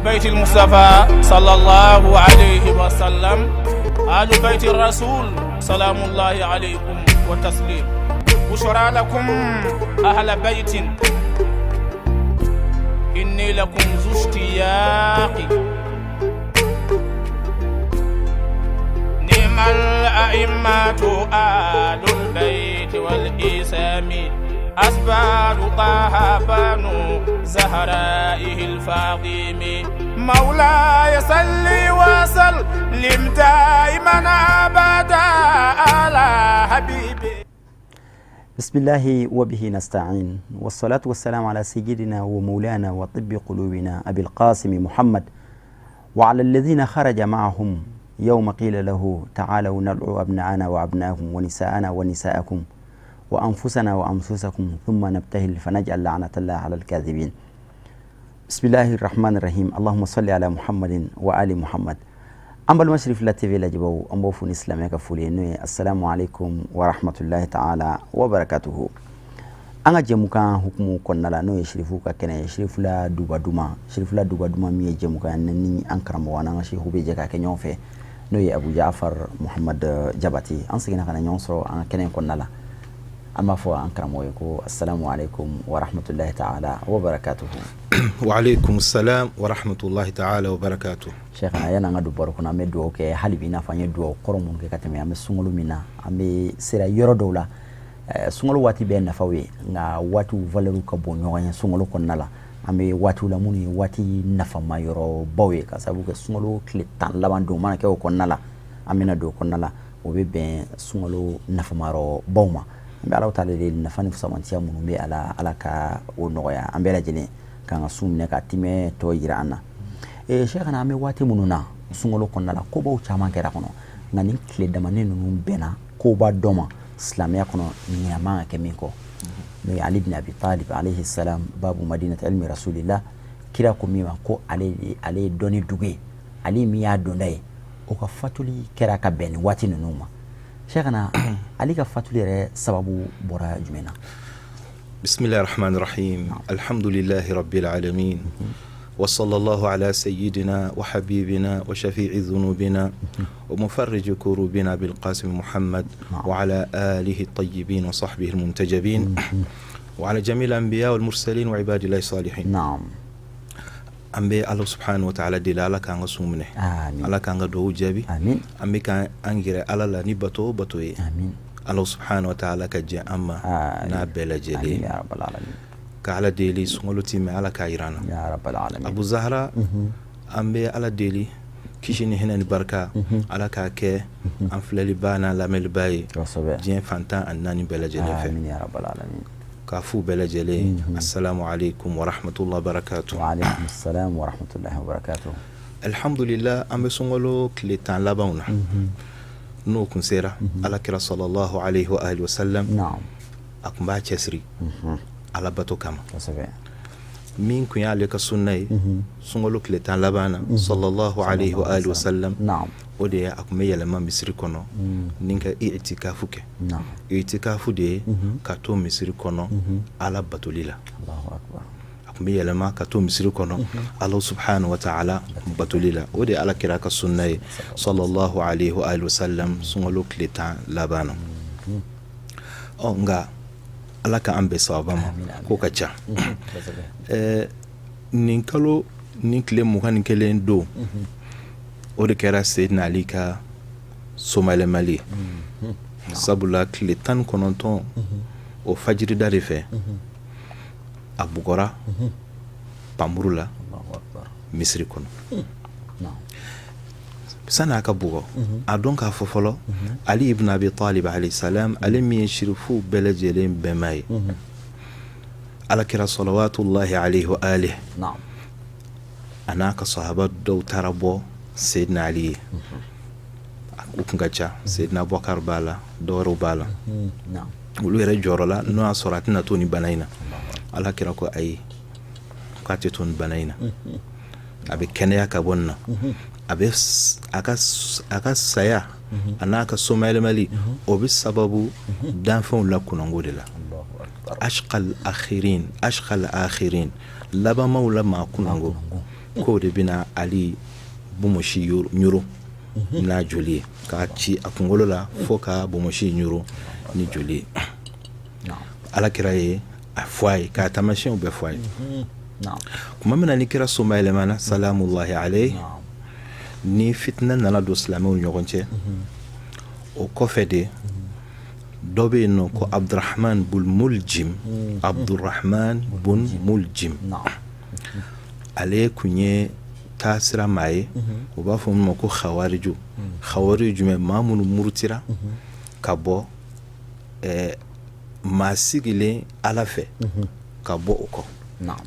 بيت المصطفى صلى الله عليه وسلم، آل بيت الرسول، سلام الله عليكم وتسليم. بشرى لكم أهل بيت، إني لكم ذو اشتياق. نعم الأئمة آل البيت والإسام، أسباب طه بنو زهرائه الفاطم. مولاي صلي وسلم دائما أبدا على حبيبي. بسم الله وبه نستعين، والصلاة والسلام على سيدنا ومولانا وطب قلوبنا أبي القاسم محمد، وعلى الذين خرج معهم يوم قيل له تعالوا ندعو أبناءنا وأبناءكم ونساءنا ونساءكم وأنفسنا وأنفسكم ثم نبتهل فنجعل لعنة الله على الكاذبين. بسم الله الرحمن الرحيم، اللهم صل على محمد وآل محمد. An balima Sirifila TV lajɛbaw, an b'aw fo ni silamɛya ka foli ye, n'o ye assalamu alaikum wa rahmatullahi ta'ala wa barakatuhu. An ka jɛmukan hukumu kɔnɔna la, n'o ye Sirifu ka kɛnɛ ye, Sirifila Duba Duma, Sirifila Duba Duma min ye jɛmukan ni an karamɔgɔ n'an ka sehu bɛ jɛ k'a kɛ ɲɔgɔn fɛ, n'o ye Abu Jafar Muhammad Jabati. An seginna ka na ɲɔgɔn sɔrɔ an ka kɛnɛ kɔnɔna la. An b'a fɔ an karamɔgɔ ye ko assalamu alaikum wa rahmatullahi ta'ala wa barakatuhu. Wa alaikum salam wa rahmatullahi ta'ala wa barakatuh. Cheikhana, yan'an ka don baro kɔnɔ, an bɛ dugawu kɛ hali bi, i n'a fɔ an ye dugawu kɔrɔ minnu kɛ ka tɛmɛ. An bɛ sunkalo min na, an bɛ sera yɔrɔ dɔw la. Sunkalo waati bɛɛ nafaw ye, nka waatiw valeur ka bon ɲɔgɔn ye. Sunkalo kɔnɔna la, an bɛ waatiw la minnu ye waati nafama yɔrɔbaw ye, ka sababu kɛ sunkalo tile 10 laban don mana kɛ o kɔnɔna la, an bɛna don o kɔnɔna la, o bɛ bɛn sunkalo nafama yɔrɔbaw ma. An bɛ Ala ta de nafa ni fusamantiya minnu bɛ a la, Ala ka o nɔgɔya an bɛɛ lajɛlen k'an ka sun minɛ ka timɛ tɔ yira an na. Cheikhana, an bɛ waati minnu na sunkalo kɔnɔna la, kobaw caman kɛra kɔnɔ, nka nin tile damanin ninnu bɛnna koba dɔ ma silamɛya kɔnɔ, ɲinɛ man ka kɛ min kɔ, n'o ye Ali bin Abi Talib alayhi salam, babu madinati ilmi rasulillah. Kira ko min ma ko ale ye dɔnni dugu ye, ale min y'a donda ye, o ka fatuli kɛra ka bɛn nin waati ninnu ma. Cheikhana, Ali ka fatuli yɛrɛ sababu bɔra jumɛn na? Bismillahir Rahmanir Rahim. Alhamdulillahi Rabbil Alamin. Wa sallallahu ala sayyidina wa habibina wa shafi'i dhunubina wa mufarrij kurubina bil Qasim Muhammad wa ala alihi tayyibin wa sahbihi al-muntajabin wa ala jami'il anbiya wal mursalin wa ibadillahi salihin. Naam. An bɛ Ala subhanahu wa ta'ala deli, Ala k'an ka sun minɛ. Amin. Ala k'an ka dugawu jaabi. Amin. An bɛ ka an gɛrɛ Ala la ni bato o bato ye. Amin. Ala subhanahu wa ta'ala ka jɛ an ma n'a bɛɛ lajɛlen. Amin ya rabbal alamin. Ka Ala deli, sunkalo timɛ, Ala k'a jira an na. Ya rabbal alamin. Abu Zahra, an bɛ Ala deli, kisi ni hinɛ ni barika, Ala k'a kɛ an filɛliba n'a lamɛnliba ye diɲɛ fantan ani naani bɛɛ lajɛlen fɛ. Amin ya rabbal alamin. K'a f'u bɛɛ lajɛlen assalamu alaikum wa rahmatullahi wa barakatuh. Wa alaikum assalam wa rahmatullahi wa barakatuh. Alhamdulillah, an bɛ sunkalo tile 10 labanw na. N'o kun sera, Ala kira sallallahu alaihi wa alihi wa sallam, a kun b'a cɛsiri Ala bato kama. Min kun y'ale ka sunna ye sunkalo tile 10 laban na sallallahu alaihi wa alihi wa sallam, o de ye a kun bɛ yɛlɛma misiri kɔnɔ ni ka i'tikafu kɛ. I'tikafu de ye ka to misiri kɔnɔ Ala batoli la. A kun bɛ yɛlɛma ka to misiri kɔnɔ Ala subhanahu wa ta'ala batoli la. O de ye Ala kira ka sunna ye sallallahu alaihi wa alihi wa sallam sunkalo tile 10 laban na. Ɔ nka Ala ka an bɛn sababa ma, ko ka ca. Nin kalo nin tile 21 don, o de kɛra Seydina Ali ka somayɛlɛmali ye. Sabula tile 19, o fajirida de fɛ, a bugɔra panmuru la misiri kɔnɔ. Sani a ka bugɔ, a dɔn k'a fɔ fɔlɔ, Ali ibn Abi Talib alayhi salam, ale min ye sirifuw bɛɛ lajɛlen bɛnba ye, Ala kira salawatullahi alayhi wa alihi, a n'a ka sahaba dɔw taara bɔ Seydina Ali ye. U kun ka ca, Seydina Abubakar b'a la, dɔwɛrɛw b'a la. Olu yɛrɛ jɔyɔrɔ la, n'o y'a sɔrɔ a tɛna to ni bana in na. Ala kira ko ayi, k'a tɛ to ni bana in na, a bɛ kɛnɛya ka bɔ nin na. A bɛ a ka saya a n'a ka somayɛlɛmali, o bɛ sababu danfɛnw la kunnango de la. Ashqal akhirin, ashqal akhirin, labanmaw la maa kunnango. K'o de bɛna Ali bonbonsi ɲoro n'a joli ye, k'a ci a kunkolo la fo ka bonbonsi ɲoro ni joli ye. Ala kira ye a fɔ a ye, k'a taamasiyɛnw bɛɛ fɔ a ye. Tuma min na ni kira somayɛlɛmana salamullahi alayhi, ni fitinɛ nana don silamɛw ɲɔgɔn cɛ, o kɔfɛ de dɔ bɛ yen nɔ ko Abdurahman bun Muljim. Abdurahman bun Muljim, ale tun ye taasira maa ye, u b'a fɔ min ma ko khawariju. Khawariju jumɛn? Maa minnu murutira ka bɔ maa sigilen Ala fɛ, ka bɔ o kɔ,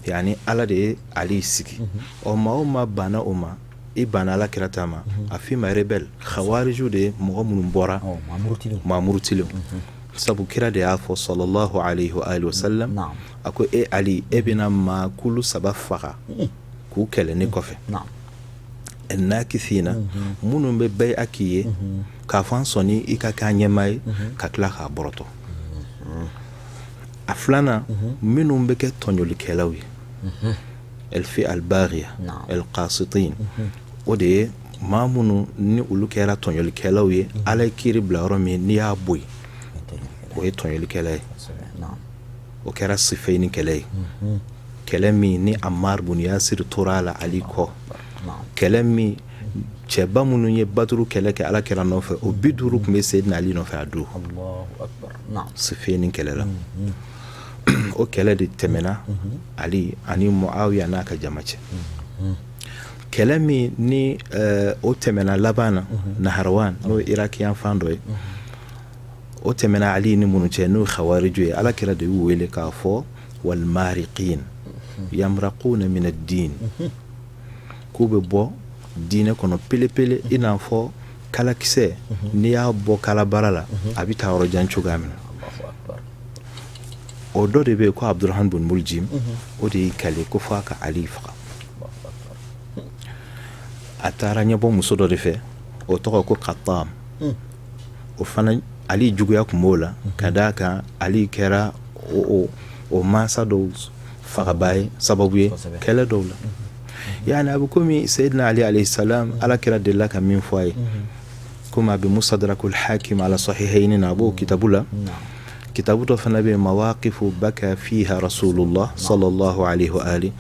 yani Ala de ye Ali sigi. Ɔ maa o maa banna o ma, i banna Ala kira ta ma, a f'i ma rebelle. Khawariju de ye mɔgɔ minnu bɔra, maa murutilenw, sabu kira de y'a fɔ sallallahu alayhi wa alihi wa sallam, a ko e Ali, e bɛna maa kulu saba faga k'u kɛlɛ ne kɔfɛ: nakithina, minnu bɛ bɛya k'i ye k'a fɔ an sɔnni i ka k'an ɲɛmaa ye, ka tila k'a bɔrɔtɔ. A filanan, minnu bɛ kɛ tɔɲɔlikɛlaw ye, alfi'a albaghiya alqasitin, o de ye maa minnu ni olu kɛra tɔɲɔlikɛlaw ye. Ala ye kiri bila yɔrɔ min, n'i y'a bɔ yen, o ye tɔɲɔlikɛla ye. O kɛra Sifayini kɛlɛ ye, kɛlɛ min ni Amar bun Yasir tora a la Ali kɔ, kɛlɛ min cɛba minnu ye Baduru kɛlɛ kɛ Ala kira nɔfɛ, o 50 tun bɛ Seyidina Ali nɔfɛ a don Sifayini kɛlɛ la. O kɛlɛ de tɛmɛna Ali ani Muawiya n'a ka jama cɛ. Kɛlɛ min ni o tɛmɛna laban na Naharawan, n'o ye Iraki yanfan dɔ ye, o tɛmɛna Ali ni minnu cɛ, n'o ye khawariju ye, Ala kira de y'u wele k'a fɔ walmariqin yamraquna min ad-din, k'u bɛ bɔ diinɛ kɔnɔ pelepele, i n'a fɔ kalakisɛ n'i y'a bɔ kalabara la, a bɛ taa yɔrɔ jan cogoya min na. O dɔ de bɛ yen ko Abdurahman bun Muljim, o de y'i kale ko f'a ka Ali faga. A taara ɲɛbɔ muso dɔ de fɛ, o tɔgɔ ko Katam. O fana, Ali juguya tun b'o la, ka d'a kan Ali kɛra o mansa dɔw fagaba ye, sababu ye kɛlɛ dɔw la. Yani a bɛ komi Seyidina Ali alayhi salam, Ala kira delila ka min fɔ a ye, komi a bɛ Mustadrakul Hakim ala sahihayini na, a b'o kitabu la. Kitabu dɔ fana bɛ yen, mawaqifu baka fiha rasulullah sallallahu alayhi wa ali,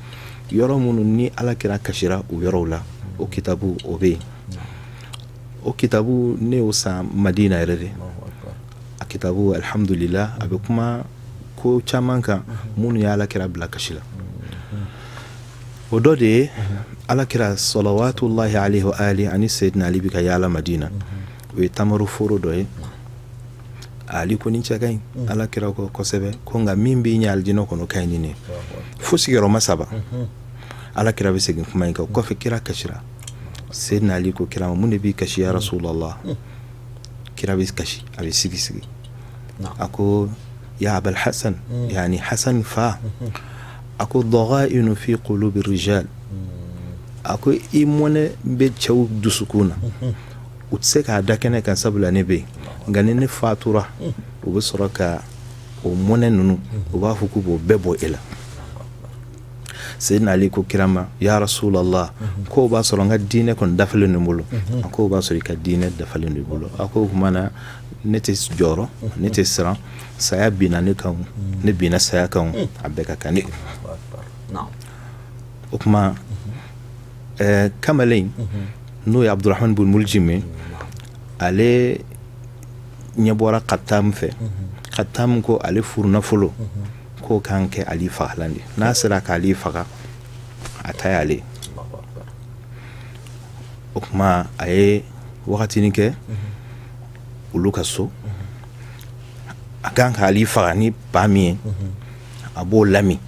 yɔrɔ minnu ni Ala kira kasira o yɔrɔw la, o kitabu o bɛ yen. O kitabu ne y'o san Madina yɛrɛ de. A kitabu, alhamdulillah, a bɛ kuma ko caman kan minnu ye Ala kira bila kasi la. O dɔ de ye Ala kira salawatullahi alayhi wa ali ani Seyidina Ali bɛ ka yaala Madina, o ye tamaro foro dɔ ye. Ali ko nin cɛ ka ɲi. Ala kira ko kosɛbɛ, ko nka min b'i ɲɛ alijinɛ kɔnɔ ka ɲi ni nin fo sigiyɔrɔma saba. Ala kira bɛ segin kuma in kan. Kɔfɛ kira kasira. Seyidina Ali ko kira ma, mun de b'i kasi ya Rasulallah? Kira bɛ kasi, a bɛ sigi sigi. A ko ya Abal Hasan, yani Hasan fa. A ko dɔgɔinu fi qulubi rijal, a ko i mɔnɛ bɛ cɛw dusukun na, u tɛ se k'a da kɛnɛ kan sabula ne bɛ yen, nka ni ne fatura, u bɛ sɔrɔ ka o mɔnɛ ninnu, u b'a fɔ k'u b'o bɛɛ bɔ e la. Seyidina Ali ko kira ma, ya Rasulallah, k'o b'a sɔrɔ n ka diinɛ kɔni dafalen don bolo. A ko b'a sɔrɔ i ka diinɛ dafalen don i bolo. A ko o tuma na ne tɛ jɔrɔ, ne tɛ siran. Saya binna ne kan, ne binna saya kan, a bɛɛ ka kan ne. O tuma kamalen n'o ye Abdurahman bun Muljim ye, ale ɲɛ bɔra Katam fɛ. Katam ko ale furu nafolo k'o kan kɛ Ali fagalan de, n'a sera k'ale faga, a ta y'ale. O tuma a ye wagatinin kɛ olu ka so. A kan k'ale faga ni ba min ye, a b'o lamin,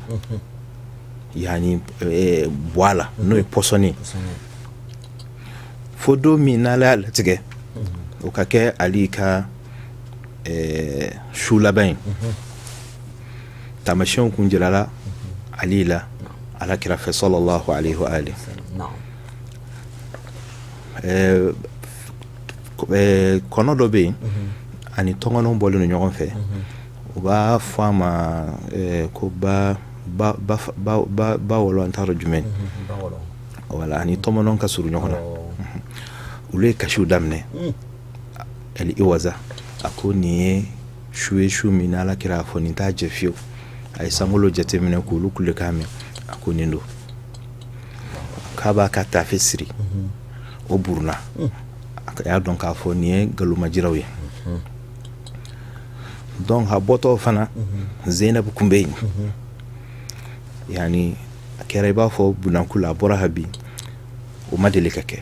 yani bɔ a la, n'o ye pɔsɔni. Fo don min n'Ala y'a latigɛ o ka kɛ Ali ka su laban ye, taamasiyɛnw kun jirala Ali la Ala kira fɛ sallallahu alayhi wa ali. Kɔnɔ dɔ bɛ yen ani tɔnkɔnɔw bɔlen don ɲɔgɔn fɛ, u b'a fɔ a ma ko ba ba wɔlɔ, an t'a dɔn jumɛn. Wala ani tɔmɔnɔ ka surun ɲɔgɔn na. Olu ye kasiw daminɛ. Ali Iwaza a ko nin ye su ye, su min ala kira a fɔ nin t'a jɛ fiyewu. A ye sankolo jateminɛ k'olu kulekan mɛn, a ko nin don. K'a b'a ka taafe siri, o buruna. A y'a dɔn k'a fɔ nin ye nkalonmajiraw ye. Donc a bɔtɔ fana, Zeinabu kun bɛ yen. Yani a kɛra i b'a fɔ bunakun la, a bɔra ka bin, o ma deli ka kɛ.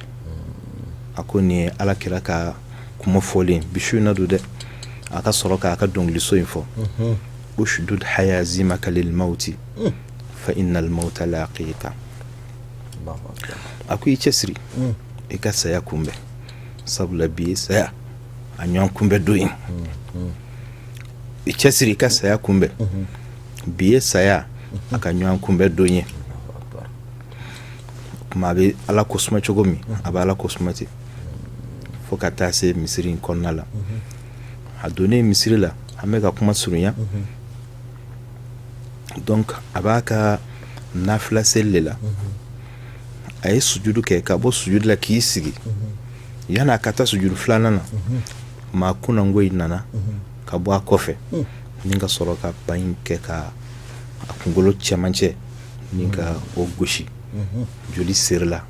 A ko nin ye ala kira ka kuma fɔlen bi su in na don dɛ. A ka sɔrɔ k'a ka dɔnkiliso in fɔ: ushdud hayazimaka lil mauti fa innal mauta laqika. A ko i cɛsiri i ka saya kunbɛn, sabula bi ye saya a ɲɔgɔn kunbɛn don ye. I cɛsiri i ka saya kunbɛn, bi ye saya a ka ɲɔgɔn kunbɛn don ye. Tuma a bɛ ala ko suma cogo min, a bɛ ala ko suma ten fo ka taa se misiri in kɔnɔna la. A donnen misiri la, an bɛ ka kuma surunya, donc a b'a ka nafila seli de la. A ye sujudu kɛ, ka bɔ sujudu la k'i sigi, yan'a ka taa sujudu filanan na, maa kunnango in nana ka bɔ a kɔfɛ ni ka sɔrɔ ka ba in kɛ ka a kunkolo cɛmancɛ ni ka o gosi. Joli serila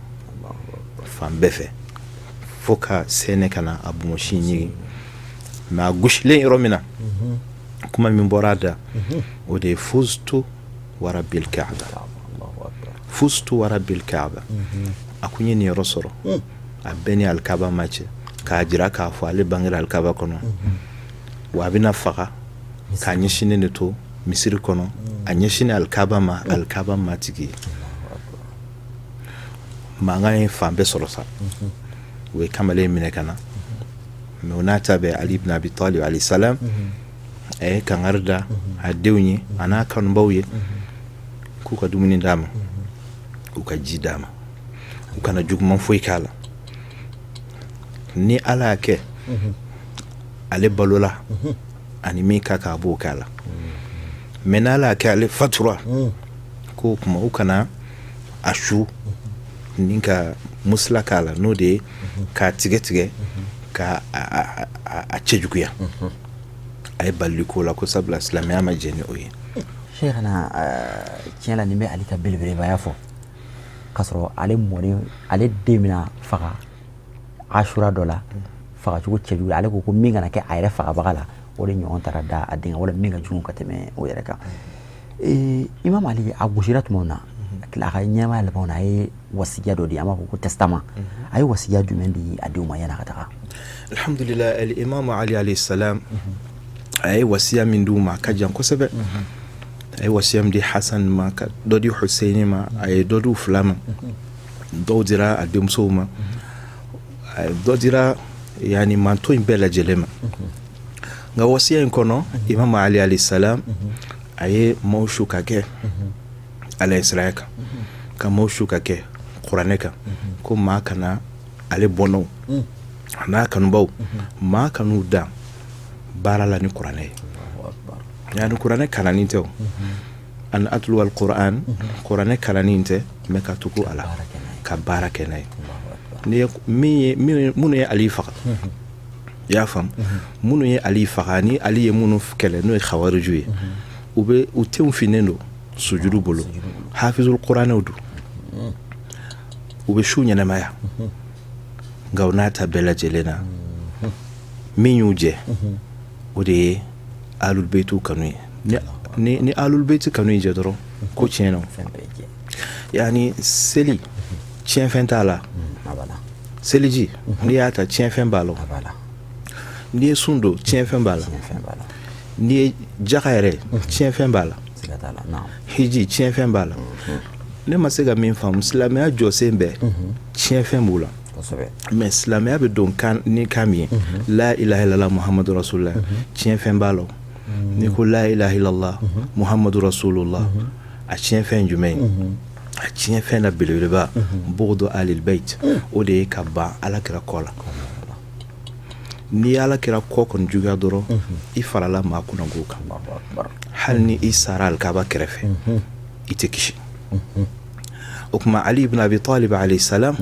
fan bɛɛ fɛ fo ka sɛnɛ ka na a bonbonsi ɲigin. Mais a gosilen yɔrɔ min na, kuma min bɔra a da, o de ye fuztu wa rabbil kaaba, fuztu wa rabbil kaaba. A ko n ye nin yɔrɔ sɔrɔ, a bɛɛ ni alikaba ma cɛ, k'a jira k'a fɔ ale bangera alikaba kɔnɔ, wa a bɛna faga k'a ɲɛsinnen de to misiri kɔnɔ, a ɲɛsinnen alikaba ma, alikaba matigi ye. Mankan ye fan bɛɛ sɔrɔ sa, u ye kamalen minɛ ka na. Mais o n'a ta bɛɛ, Ali ibn Abi Talib alayhi salam, a ye kangari da a denw ye a n'a kanubaw ye k'u ka dumuni d'a ma, u ka ji d'a ma, u kana juguman foyi k'a la. Ni ala y'a kɛ ale balola, ani min ka kan, a b'o k'a la. Mais n'ala y'a kɛ ale fatura, k'o kuma u kana a su ni ka musila k'a la, n'o de ye k'a tigɛ tigɛ ka a cɛjuguya. A ye balili ko la ko sabula silamɛya ma jɛn ni o ye. Cheikhana, tiɲɛ la, nin bɛ Ali ka belebelebaya fɔ k'a sɔrɔ ale mɔden, ale den bɛna faga Asura dɔ la, fagacogo cɛjugu. Ale ko ko min kana kɛ a yɛrɛ fagabaga la, o de ɲɔgɔn taara da a den kan, wala min ka jugu ka tɛmɛ o yɛrɛ kan. Imam Ali a gosira tuma min na, a ka ɲɛnamaya labanw na, a ye wasiya dɔ di, an b'a fɔ ko testament. A ye wasiya jumɛn di a denw ma yan'a ka taga? Alhamdulillah, al imam Ali alayhi salam, a ye wasiya min d'u ma, a ka jan kosɛbɛ. A ye wasiya min di Hasan ma, ka dɔ di Hussein ma, a ye dɔ di u fila ma, dɔw dira a denmusow ma, a ye dɔ dira yani manto in bɛɛ lajɛlen ma. Nka wasiya in kɔnɔ, imam Ali alayhi salam, a ye maaw su ka kɛ ala ɲɛsiranya kan, ka maaw su ka kɛ kuranɛ kan, ko maa kana ale bɔnnaw a n'a kanubaw, maa kan'u dan baara la ni kuranɛ ye. Yani kuranɛ kalanni tɛ o, an atlu al quran, kuranɛ kalanni tɛ, mais ka tugu a la ka baara kɛ n'a ye. Ni ye min ye minnu ye Ali faga, i y'a faamu, minnu ye Ali faga ni Ali ye minnu kɛlɛ, n'o ye khawariju ye, u bɛ u tenw finnen don sujudu bolo, hafizul kuranɛw don, u bɛ su ɲɛnamaya. Nka o n'a ta bɛɛ lajɛlen na, min y'u jɛ, o de ye alul beytu kanu ye. Ni alul beyti kanu y'i jɛ dɔrɔn, ko tiɲɛ na. Yani seli tiɲɛfɛn t'a la, seliji n'i y'a ta, tiɲɛfɛn b'a la. N'i ye sun don, tiɲɛfɛn b'a la. N'i ye jaka yɛrɛ, tiɲɛfɛn b'a la. Hiji, tiɲɛfɛn b'a la. Ne ma se ka min faamu, silamɛya jɔsen bɛɛ tiɲɛfɛn b'u la. Mais silamɛya bɛ don ni kan min ye, la ilaha illallah muhammadu rasulullah, tiɲɛfɛn b'a la. N'i ko la ilaha illallah muhammadu rasulullah, a tiɲɛfɛn jumɛn ye? A tiɲɛfɛn na belebeleba, bughdu alil bayt, o de ye ka ban ala kira kɔ la. N'i ye ala kira kɔ kɔni juguya dɔrɔn, i farala maa kunnango kan. Hali ni i sara alikaba kɛrɛfɛ, i tɛ kisi. O tuma Ali ibn Abi Talib alayhi salam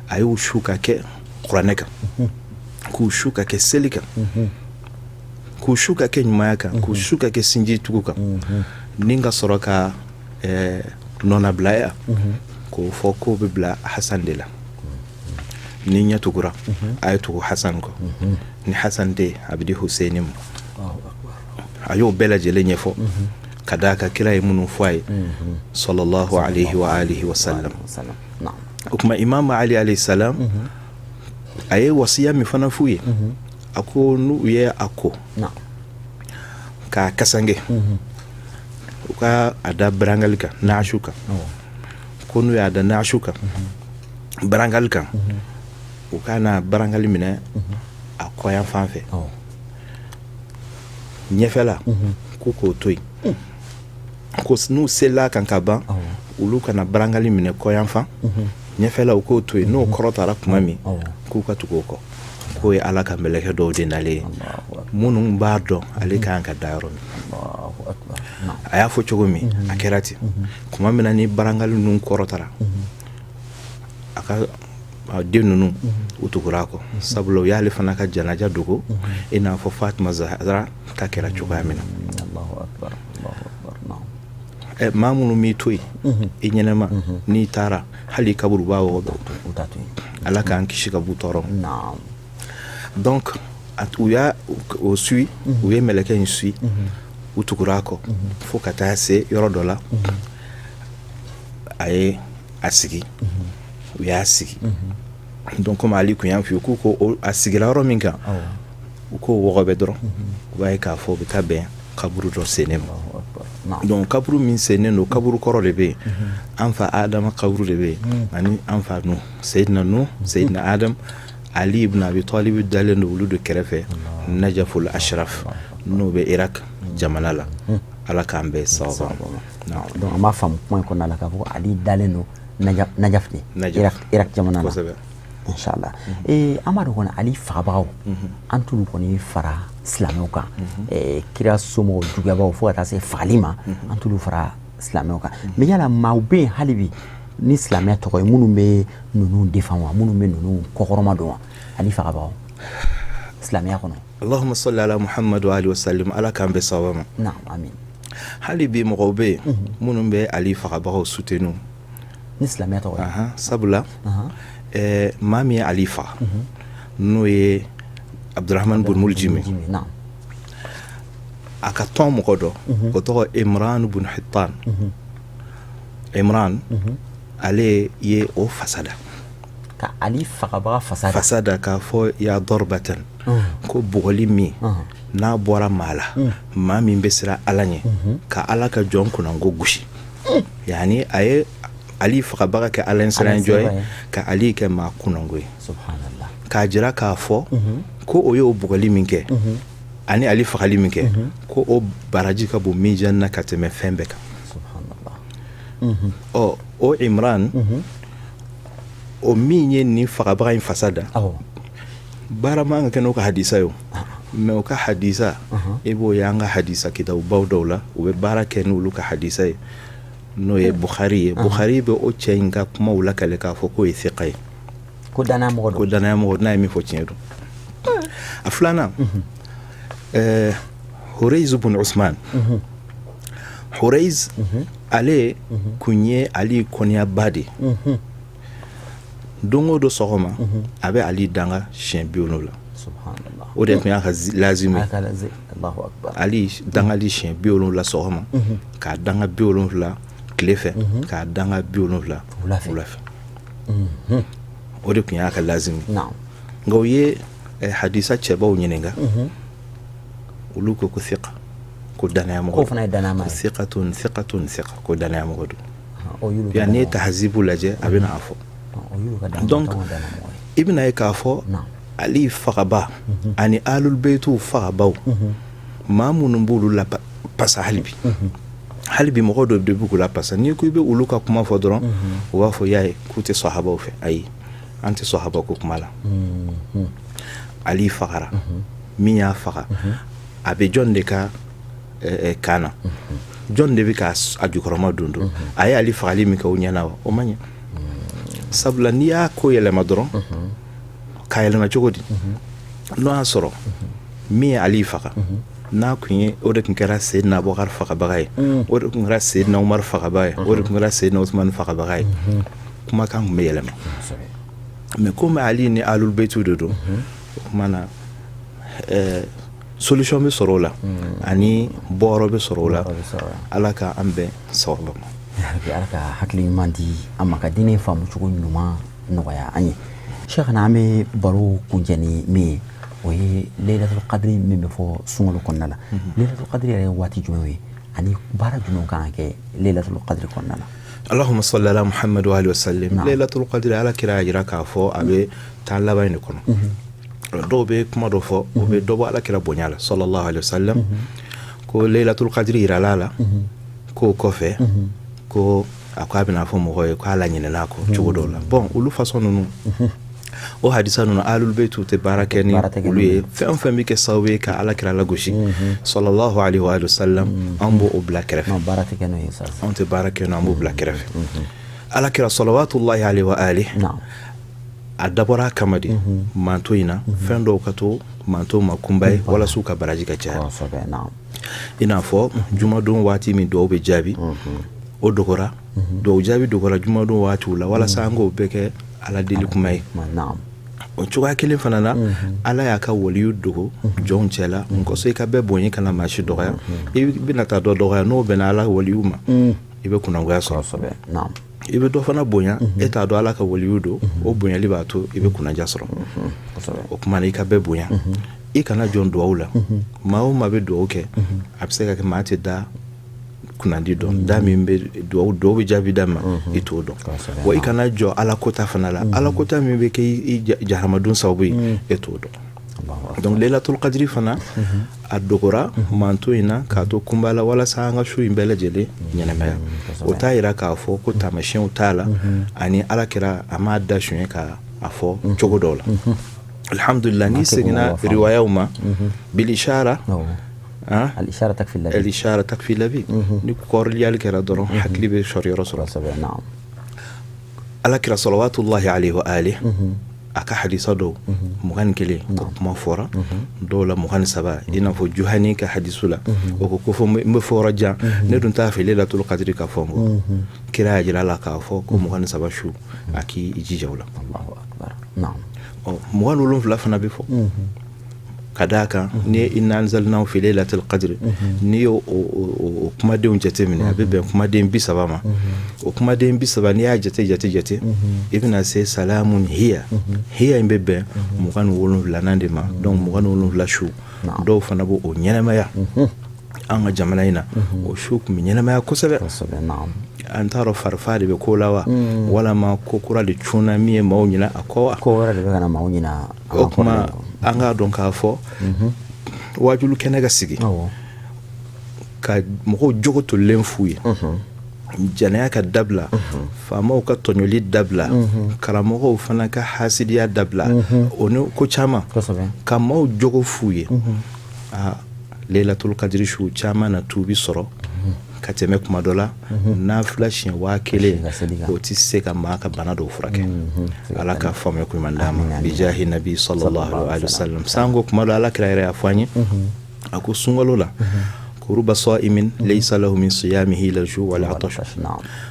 a y'u su ka kɛ kuranɛ kan, k'u su ka kɛ seli kan, k'u su ka kɛ ɲumanya kan, k'u su ka kɛ sinji tugu kan, ni ka sɔrɔ ka nɔnabilaya k'o fɔ k'o bɛ bila Hasan de la. Ni ɲɛ tugura, a ye tugu Hasan kɔ. Ni Hasan tɛ, a bɛ di Hussein ma. A y'o bɛɛ lajɛlen ɲɛfɔ ka d'a kan kira ye minnu fɔ a ye, sallallahu alayhi wa alihi wa sallam. O tuma Imam Ali alayhi salam a ye wasiya min fana f'u ye, a ko n'u ye a ko k'a kasange, u ka a da barangali kan, naasu kan. Ko n'u y'a da naasu kan, barangali kan, u ka na barangali minɛ a kɔyan fan fɛ. Ɲɛfɛla, k'u k'o to yen. Ko n'u selila kan ka ban, olu kana barangali minɛ kɔyan fan, ɲɛfɛla u k'o to yen. N'o kɔrɔtara tuma min, k'u ka tugu o kɔ, k'o ye Ala ka mɛlɛkɛ dɔw de nalen ye minnu b'a dɔn ale ka kan ka da yɔrɔ min. A y'a fɔ cogo min, a kɛra ten. Tuma min na ni barangali ninnu kɔrɔtara, a ka den ninnu u tugura a kɔ, sabula u y'ale fana ka janaja dogo i n'a fɔ Fatima Zahra ta kɛra cogoya min na. Maa minnu m'i to yen i ɲɛnama, n'i taara hali kaburu b'a wɔgɔbɛ. Ala k'an kisi ka b'u tɔɔrɔ ma. Donc u y'a o suit, u ye mɛlɛkɛ in suit, u tugura a kɔ fo ka taa se yɔrɔ dɔ la. A ye a sigi, u y'a sigi. Donc komi Ali kun y'a f'i ye k'u ko a sigira yɔrɔ min kan, u k'o wɔgɔbɛ dɔrɔn, u b'a ye k'a fɔ u bɛ taa bɛn kaburu dɔ sennen ma. Donc kaburu min sennen don, kaburu kɔrɔ de bɛ yen. An fa Adama kaburu de bɛ yen ani an fa Nu, Seyidina Nu, Seyidina Adam. Ali ibn Abi Talib dalen don olu de kɛrɛfɛ, Najaful Ashraf, n'o bɛ Irak jamana la. Ala k'an bɛɛ sababu. Donc an b'a faamu kuma in kɔnɔna la k'a fɔ ko Ali dalen don Najaf de, Irak jamana la. Inshallah. An b'a dɔn kɔni, Ali fagabagaw, an t'olu kɔni fara silamɛw kan. Kira somɔgɔw juguyabaw fo ka taa se fagali ma, an t'olu fara silamɛw kan. Mais yala maaw bɛ yen hali bi ni silamɛya tɔgɔ ye minnu bɛ ninnu défend wa, minnu bɛ ninnu kɔkɔrɔma don wa, Ali fagabagaw, silamɛya kɔnɔ? Allahumma salli ala Muhammad wa alihi wa sallim. Ala k'an bɛɛ sababa ma. Naam, amin. Hali bi mɔgɔw bɛ yen minnu bɛ Ali fagabagaw soutenu ni silamɛya tɔgɔ ye. Sabula maa min ye Ali faga, n'o ye Abdurahman bun Muljimi, a ka tɔn mɔgɔ dɔ, o tɔgɔ Imran bun Hittan. Imran ale ye o fasada ka Ali fagabaga fasada, fasada k'a fɔ ya darbatan, ko bugɔli min n'a bɔra maa la, maa min bɛ siran Ala ɲɛ, ka Ala ka jɔn kunnango gosi. Yani a ye Ali fagabaga kɛ Ala ɲɛsiranjɔ ye, ka Ali kɛ maa kunnango ye, k'a jira k'a fɔ ko o y'o bugɔli min kɛ ani Ali fagali min kɛ, ko o baraji ka bon mizan na ka tɛmɛ fɛn bɛɛ kan. Ɔ, o Imran, o min ye nin fagabaga in fasa da, baara man ka kɛ n'o ka hadisa ye o, mais o ka hadisa, i b'o ye an ka hadisa kitabubaw dɔw la, u bɛ baara kɛ n'olu ka hadisa ye, n'o ye Bukhari ye. Bukhari bɛ o cɛ in ka kumaw lakale k'a fɔ k'o ye thiqa ye. Ko danayamɔgɔ don. Ko danayamɔgɔ, n'a ye min fɔ tiɲɛ don. A filanan, Huraiz bun Usman. Huraiz ale kun ye Ali kɔniyaba de ye. Don o don sɔgɔma, a bɛ Ali danga siɲɛ 70. O de tun y'a ka lazimi. Ali dangali siɲɛ 70 sɔgɔma, k'a danga 70 tile fɛ, k'a danga 70 wula fɛ. O de tun y'a ka lazimi. Nka u ye hadisa cɛbaw ɲininka, olu ko ko thiqa, ko danayamɔgɔ. Ko fana ye danayama ye. Thiqatun, thiqatun, thiqa, ko danayamɔgɔ don. Yan n'i ye tahazibu lajɛ, a bɛ n'a fɔ. Donc i bɛna ye k'a fɔ Ali fagaba ani alul beyituw fagabaw, maa minnu b'olu la pasa hali bi, hali bi mɔgɔ dɔ de b'u la pasa. N'i ko i bɛ olu ka kuma fɔ dɔrɔn, u b'a fɔ y'a ye k'u tɛ sɔhabaw fɛ. Ayi, an tɛ sɔhaba ko kuma la. Ali fagara, min y'a faga, a bɛ jɔn de ka kan na? Jɔn de bɛ ka a jukɔrɔma don? A ye Ali fagali min kɛ, o ɲɛna wa? O ma ɲɛ. Sabula n'i y'a ko yɛlɛma dɔrɔn, k'a yɛlɛma cogo di? N'o y'a sɔrɔ min ye Ali faga, n'a tun ye o de tun kɛra Seyidina Abubakar fagabaga ye, o de tun kɛra Seyidina Umar fagabaga ye, o de tun kɛra Seyidina Usumani fagabaga ye, kumakan tun bɛ yɛlɛma. Mais komi Ali ni Ahlul Baytu de don, o tuma na solution bɛ sɔrɔ o la ani bɔyɔrɔ bɛ sɔrɔ o la. Ala ka an bɛn sawaba ma. Ala ka hakili ɲuman di an ma, ka diinɛ faamu cogo ɲuman nɔgɔya an ye. Cheikhana, an bɛ baro kuncɛ ni min ye, o ye Laylatul Qadri min bɛ fɔ sunkalo kɔnɔna la. Laylatul Qadri yɛrɛ ye waati jumɛn ye, ani baara jumɛn kan ka kɛ Laylatul Qadri kɔnɔna la? Allahumma salli ala Muhammad wa alihi wa sallim. Laylatul Qadri, Ala kira y'a jira k'a fɔ a bɛ 10 laban in de kɔnɔ. Dɔw bɛ kuma dɔ fɔ, o bɛ dɔ bɔ Ala kira bonya la sallallahu alaihi wa sallam, ko Laylatul Qadri yirala a la, k'o kɔfɛ ko a ko a bɛna fɔ mɔgɔw ye k'a la ɲinɛna a kɔ cogo dɔw la. Bon, olu façon ninnu, o hadisa ninnu, Ahlul Bayt tɛ baara kɛ ni olu ye. Fɛn o fɛn bɛ kɛ sababu ye ka Ala kira lagosi sallallahu alaihi wa sallam, an b'o bila kɛrɛfɛ. Anw tɛ baara kɛ n'o, an b'o bila kɛrɛfɛ. Ala kira salawatullahi alaihi wa alihi, a dabɔra a kama de manto in na, fɛn dɔw ka to manto ma kunba ye walasa u ka baraji ka caya. I n'a fɔ jumadon waati min dɔw bɛ jaabi, o dɔgɔra, dɔw jaabi dɔgɔra jumadon waatiw la, walasa an k'o bɛɛ kɛ Ala deli kuma ye. O cogoya kelen fana na, Ala y'a ka waliyu dogo jɔnw cɛ la. N kɔsɔn i ka bɛɛ bonya, kana maa si dɔgɔya. I bɛna taa dɔ dɔgɔya, n'o bɛnna Ala waliyu ma, i bɛ kunnagoya sɔrɔ. I bɛ dɔ fana bonya, e t'a dɔn Ala ka waliyu don, o bonyali b'a to i bɛ kunnaja sɔrɔ. O tuma na, i ka bɛɛ bonya, i kana jɔn duwawu la. Maa o maa bɛ duwawu kɛ, a bɛ se ka kɛ maa tɛ da kunnandi dɔn, da min bɛ duwawu, dɔw bɛ jaabi da ma, i t'o dɔn. Wa i kana jɔ Ala kota fana la, Ala kota min bɛ kɛ i jahanamadon sababu ye, e t'o dɔn. Donc Laylatul Qadri fana, a dogora manto in na k'a to kunba la, walasa an ka su in bɛɛ lajɛlen ɲɛnamaya. O t'a yira k'a fɔ ko taamasiyɛnw t'a la, ani Ala kira a m'a da suɲɛ ka a fɔ cogo dɔw la. Alhamdulillah, n'i seginna riwayaw ma, bil ishara, al ishara takfi labib, ni kɔrɔliyali kɛra dɔrɔn, hakili bɛ sɔrɔ yɔrɔ sɔrɔ. Ala kira salawatullahi alaihi wa alihi, a ka hadisa dɔw 21, o kuma fɔra dɔw la 23, i n'a fɔ Juhani ka hadisu la, o ko ko fɔ n bɛ fɔ yɔrɔ jan, ne dun t'a fɛ Laylatul Qadri ka fɔ n kɔ. Kira y'a jira a la k'a fɔ ko 23 su, a k'i jija o la. Ɔ, 27 fana bɛ fɔ, ka d'a kan n'i ye inna anzalnahu fi laylatil qadri, n'i y'o o kumadenw jateminɛ, a bɛ bɛn kumaden 30 ma. O kumaden 30, n'i y'a jate jate jate, i bɛna se salamun hiya. Hiya in bɛ bɛn 27nan de ma. Donc 27 su, dɔw fana b'o o ɲɛnamaya. An ka jamana in na, o su tun bɛ ɲɛnamaya kosɛbɛ. An t'a dɔn farifa de bɛ ko la wa, walama ko kura de cunna min ye maaw ɲina a kɔ wa. Ko wɛrɛ de bɛ ka na maaw ɲina. O tuma, an k'a dɔn k'a fɔ wajulu kɛnɛ ka sigi ka mɔgɔw jogo tolilen f'u ye, jɛnɛya ka dabila, faamaw ka tɔɲɔli dabila, karamɔgɔw fana ka hasidiya dabila, o ni ko caman, ka maaw jogo f'u ye. Aa, Laylatul Qadri su caman na tuubi sɔrɔ ka tɛmɛ kuma dɔ la. Nafila siɲɛ 1000, o tɛ se ka maa ka bana dɔw furakɛ. Ala ka faamuya ko ɲuman d'an ma, bijahi nabi sallallahu alaihi wasallam. Sanko kuma dɔ, Ala kira yɛrɛ y'a fɔ an ye, a ko sunkalo la, ko ruba sa'imin laysa lahu min siyamihi illa ju wal atash.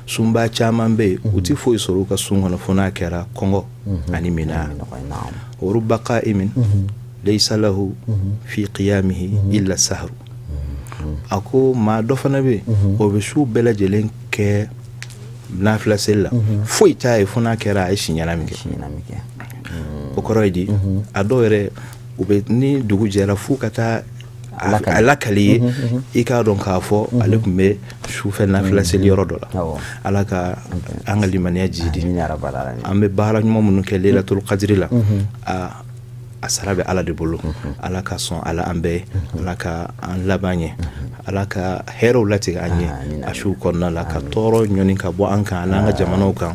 Sunba caman bɛ yen, u tɛ foyi sɔrɔ u ka sun kɔnɔ fo n'a kɛra kɔngɔ ani minaa. Wa ruba qa'imin laysa lahu fi qiyamihi illa sahru. A ko maa dɔ fana bɛ yen, o bɛ su bɛɛ lajɛlen kɛ nafila seli la, foyi t'a ye fo n'a kɛra a ye si ɲɛnamini kɛ. O kɔrɔ ye di? A dɔw yɛrɛ, u bɛ ni dugu jɛra, f'u ka taa a lakali ye, i k'a dɔn k'a fɔ ale tun bɛ sufɛ nafila seli yɔrɔ dɔ la. Ala ka an ka limaniya jidi. An bɛ baara ɲuman minnu kɛ Laylatul Qadri la, a a sara bɛ Ala de bolo. Ala ka sɔn ala an bɛɛ, Ala ka an laban ɲɛ, Ala ka hɛrɛw latigɛ an ye a su kɔnɔna la, ka tɔɔrɔ ɲɔni ka bɔ an kan ani an ka jamanaw kan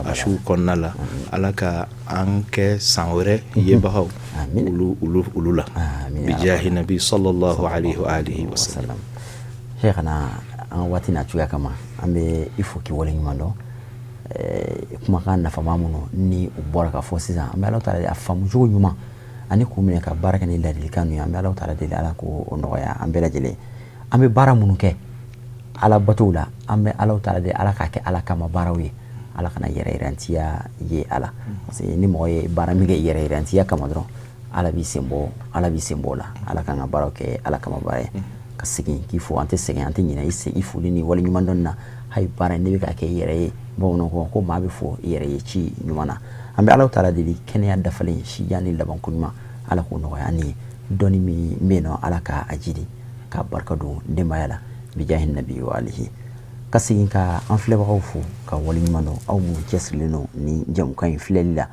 a su kɔnɔna la. Ala ka an kɛ san wɛrɛ yebagaw olu olu olu la, bijahi nabi sallallahu alaihi wa alihi wa sallam. Cheikhana, an waati n'a cogoya kama, an bɛ i fo k'i waleɲuman dɔn. Kumakan nafama minnu ni u bɔra ka fɔ sisan, an bɛ Ala taala a faamu cogo ɲuman ani k'u minɛ ka baara kɛ ni ladilikan ninnu ye. An bɛ Ala taala deli, Ala k'o nɔgɔya an bɛɛ lajɛlen. An bɛ baara minnu kɛ Ala batow la, an bɛ Ala taala deli, Ala k'a kɛ Ala kama baaraw ye, Ala kana yɛrɛ yirantiya ye a la, parce que ni mɔgɔ ye baara min kɛ yɛrɛ yirantiya kama dɔrɔn, Ala b'i sen bɔ, Ala b'i sen bɔ o la. Ala k'an ka baaraw kɛ Ala kama baara ye. Ka segin k'i fo, an tɛ sɛgɛn, an tɛ ɲinɛ i foli ni waleɲuman dɔn na. Hali baara ne bɛ ka kɛ i yɛrɛ ye, bamananw ko ko maa bɛ fo i yɛrɛ ye ci ɲuman na. An bɛ Ala taala deli, kɛnɛya dafalen, sijan ni labanko ɲuman, Ala k'o nɔgɔya an ye. Dɔnni min bɛ yen nɔ, Ala ka a jidi ka barika don denbaya la, bijahi nabi wa alihi. Ka segin ka an filɛbagaw fo ka waleɲuman dɔn, aw minnu cɛsirilen don ni jamukan in filɛli la,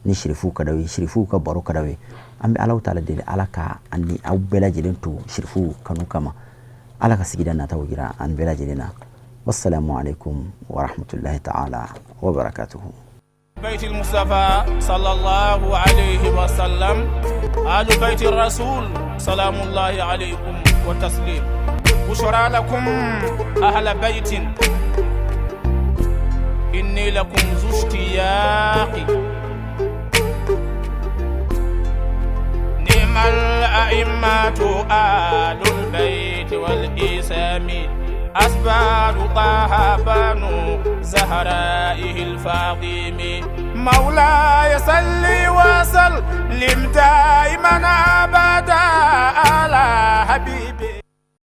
ni sirifuw ka d'aw ye, sirifuw ka baro ka d'aw ye. An bɛ Ala taala deli, Ala ka an ni aw bɛɛ lajɛlen to sirifuw kanu kama. Ala ka sigida nataw jira an bɛɛ lajɛlen na. Wassalamu alaikum warahmatullahi ta'ala wabarakatuhu. بيت المصطفى صلى الله عليه وسلم، آل بيت الرسول، سلام الله عليكم وتسليم. بشرى لكم أهل بيت، إني لكم ذو اشتياق. نعم الأئمة آل البيت والإسام، أسبال طه بنو زهرائه الفاطم. مولاي صلي وسلم دائما أبدا على حبيبي.